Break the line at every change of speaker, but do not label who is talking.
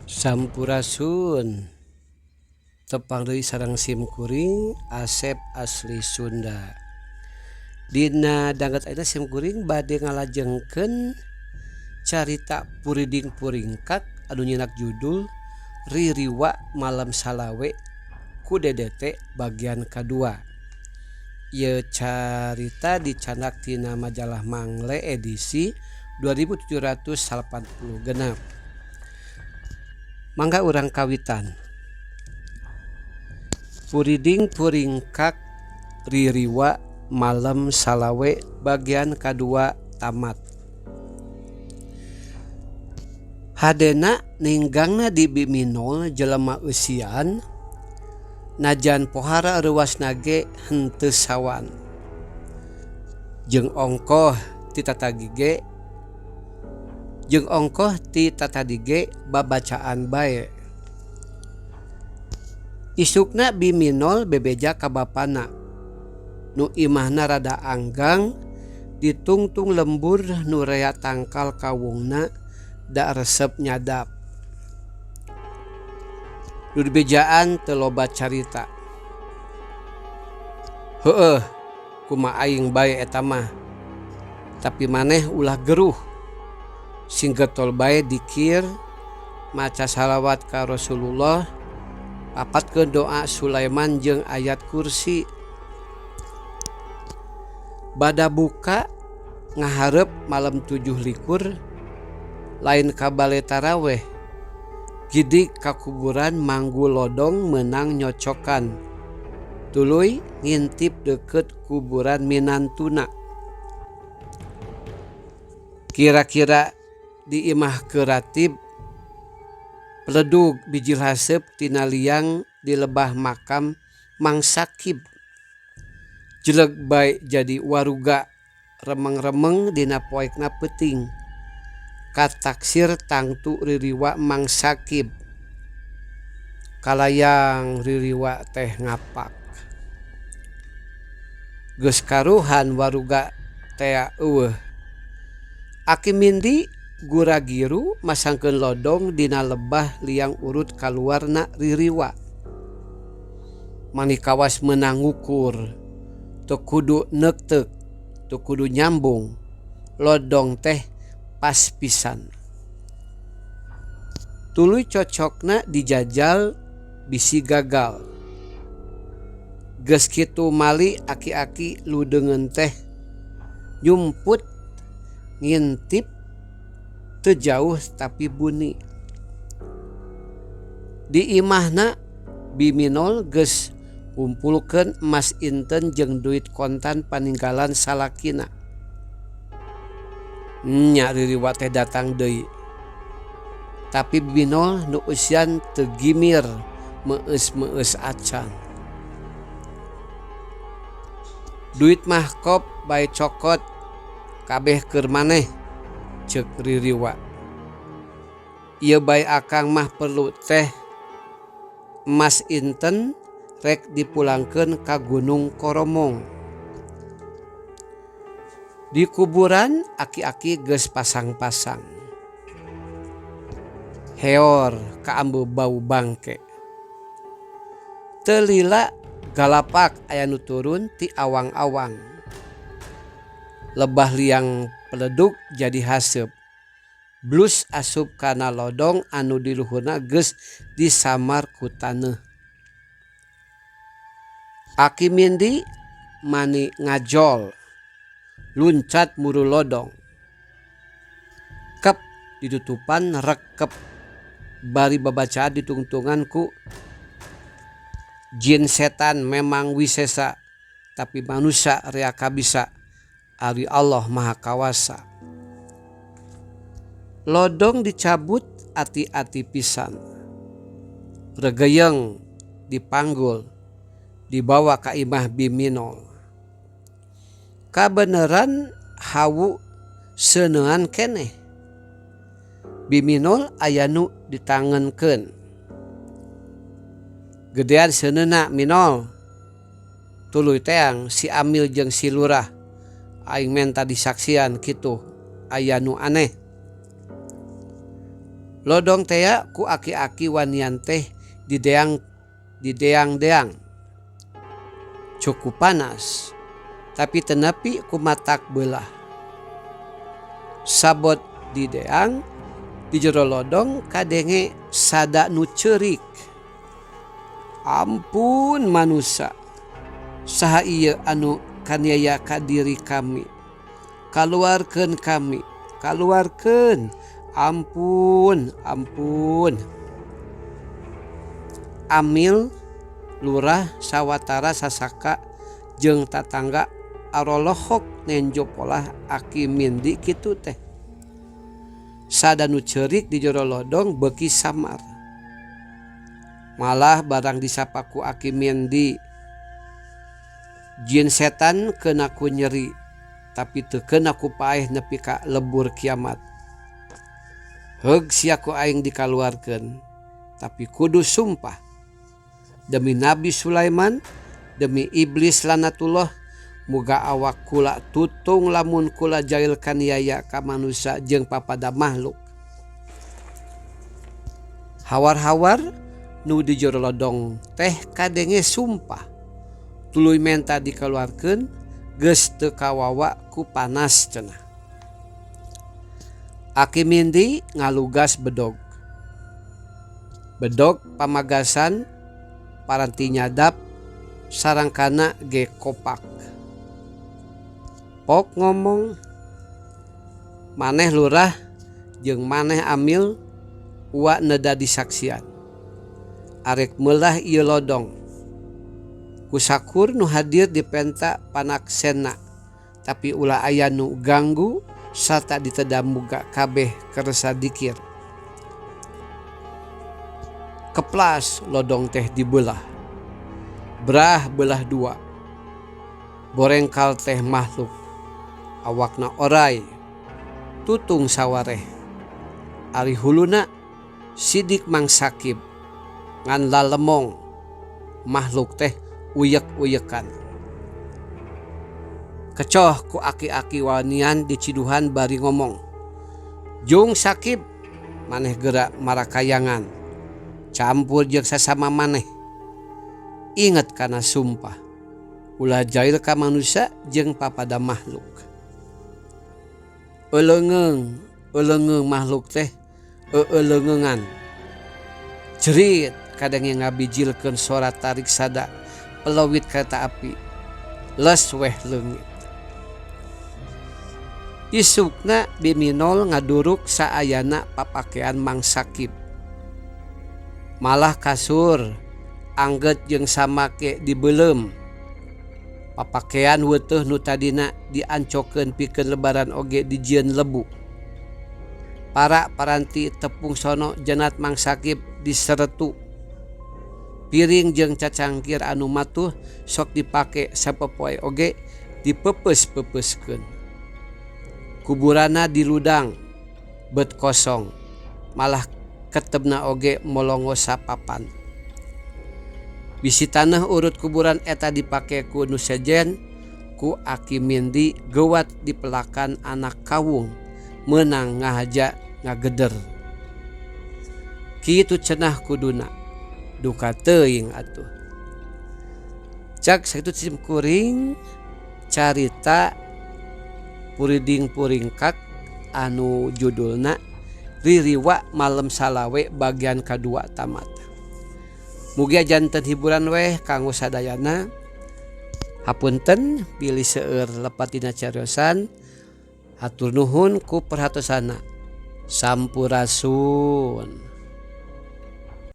Sampurasun. Tepang deui sareng sim kuring Asep asli Sunda. Dina danget ayeuna sim kuring bade ngalajengkeun carita Puriding Puringkak anu nyinak judul Ririwa Malam Salawe ku Dedete bagian kadua. Ieu carita dicandak tina majalah Mangle edisi 2786. Mangga urang kawitan. Puriding Puringkak Ririwa Malem Salawe bagian kadua tamat. Hadena ninggangna di Biminol jelema eusian najan pohara reuasna ge henteu sawan. Jeung ongkoh ti tatagi ge jeung ongkoh ti tatadi ge babacaan bae. Isukna Biminol bebeja ka bapana nu imahna rada anggang ditungtung lembur nu rea tangkal kawungna da resep nyadap. Nu dibejaan teu loba carita. Heueuh kumaha aing bae eta mah. Tapi maneh ulah geruh. Sing getol bae dikir, maca salawat ka Rasulullah, papatkeun doa Sulaiman jeung ayat kursi. Bada buka ngahareup malem 27 lain ka bale taraweh gidig ka kuburan manggul lodong meunang nyocokan tuluy ngintip deukeut kuburan minantuna. Kira-kira di imah keratib peledug bijil haseup tina liang di lebah makam Mang Sakib. Jeleg bae jadi waruga remeng-remeng dina poekna peuting. Kataksir tangtu ririwa Mang Sakib. Kalayang ririwa teh ngapak. Geus karuhan waruga tea eueuh. Aki Mindi gura-giru masangkeun lodong dina lebah liang urut kaluarna ririwa. Mani kawas meunang ngukur, teu kudu neukteuk, teu kudu nyambung, lodong teh pas pisan. Tuluy cocokna dijajal bisi gagal. Geus kitu mali aki-aki ludeungeun teh nyumput ngintip teu jauh tapi buni. Di imahna Biminol geus ngumpulkeun emas inten jeung duit kontan paninggalan salakina. Nya ririwa teh datang deui. Tapi Biminol nu eusian teu gimir meueus-meueus acan. Duit mah kop bae cokot kabeh keur maneh ceuk ririwa. Ieu bae akang mah perlu teh emas inten rek dipulangkeun ka Gunung Koromong. Di kuburan aki-aki geus pasang-pasang. Heor kaambe bau bangke. Teu lila galapak aya nu turun ti awang-awang. Lebah liang peledug jadi haseup. Blus asup kana lodong anu di luhurna geus disamar ku taneuh. Aki Mindi mani ngajol luncat muru lodong. Kep ditutupan rekep bari babacaan ditungtungan ku jin setan memang wisesa tapi manusia rea kabisa ari Allah Maha Kawasa. Lodong dicabut ati-ati pisan. Regeyeng dipanggul dibawa ka imah Biminol. Kabeneran hawu seuneuan keneh. Biminol aya nu ditangenkeun. Gedean seuneuna Minol. Tuluy teang si Amil jeung si Lurah. Aing menta disaksian kitu aya nu aneh. Lodong tea ku aki-aki wanian teh dideang dideang-deang. Cukup panas tapi teu nepi ku matak beulah. Sabot dideang di jero lodong kadenge sada nu ceurik. Ampun manusa, saha ieu anu kaniaya ka diri kami. Kaluarkeun kami, kaluarkeun, ampun, ampun. Amil, lurah, sawatara sasaka jeung tatangga arolohok nenjo polah Aki Mindi kitu teh. Sada nu ceurik di jero lodong beuki samar. Malah barang disapa ku Aki Mindi. Jin setan keuna ku nyeri tapi teu keuna ku paeh nepi ka lebur kiamat. Heug sia ku aing dikaluarkeun tapi kudu sumpah. Demi Nabi Sulaiman, demi iblis lanatullah muga awak kula tutung lamun kula jail kaniaya ka manusa jeung papada makhluk. Hawar-hawar nu di jero lodong teh kadenge sumpah tuluy menta dikaluarkeun geus teu kawawa ku panas cenah. Aki Mindi ngalugas bedog. Bedog pamagasan paranti nyadap sarangkana ge kopak. Pok ngomong maneh lurah jeung maneh amil uwa neda disaksian. Arek meulah ieu lodong. Ku sakur nu hadir dipenta panaksenna tapi ulah aya nu ganggu sarta diteda muga kabeh kersa dikir. Keplas lodong teh dibelah. Brah belah dua. Borengkal teh makhluk. Awakna oray. Tutung sawareh. Ari huluna sidik Mang Sakib ngan lalemong. Makhluk teh uyek-uyekan. Kecoh ku aki-aki wanian diciduhan bari ngomong. Jung Sakib maneh geura marakayangan. Campur jeung sasama maneh. Inget kana sumpah. Ulah jail ka manusia jeung papada makhluk. Euleungeung, euleungeung makhluk teh euleungeungan. Jerit kadenge ngabijilkeun sora tarik sada pelowit kereta api. Les weh leungit. Isukna Biminol ngaduruk saayana papakean Mang Sakib. Malah kasur angget jeung samake dibeuleum. Papakean weuteuh nu tadina diancokeun pikeun lebaran oge dijieun lebu. Para paranti tepung sono jenat Mang Sakib diseretu. Piring jeung cacangkir anu matuh sok dipake sapopoe oge dipeupeus-peupeuskeun. Kuburanna diludang bet kosong malah ketebna oge molongo sapapan. Bisi taneuh urut kuburan eta dipake ku nu sejen ku Aki Mindi geuwat dipelakan anak kawung meunang ngahaja ngageder. Kitu cenah kuduna duka teuing atuh. Cak sakitu sim kuring carita Puriding Puringkak anu judulna Ririwa Malem Salawe bagian kadua tamat. Mugia janten hiburan weh kanggo sadayana. Hapunten bilih seueur lepat dina cariosan. Hatur nuhun ku perhatosana. Sampurasun.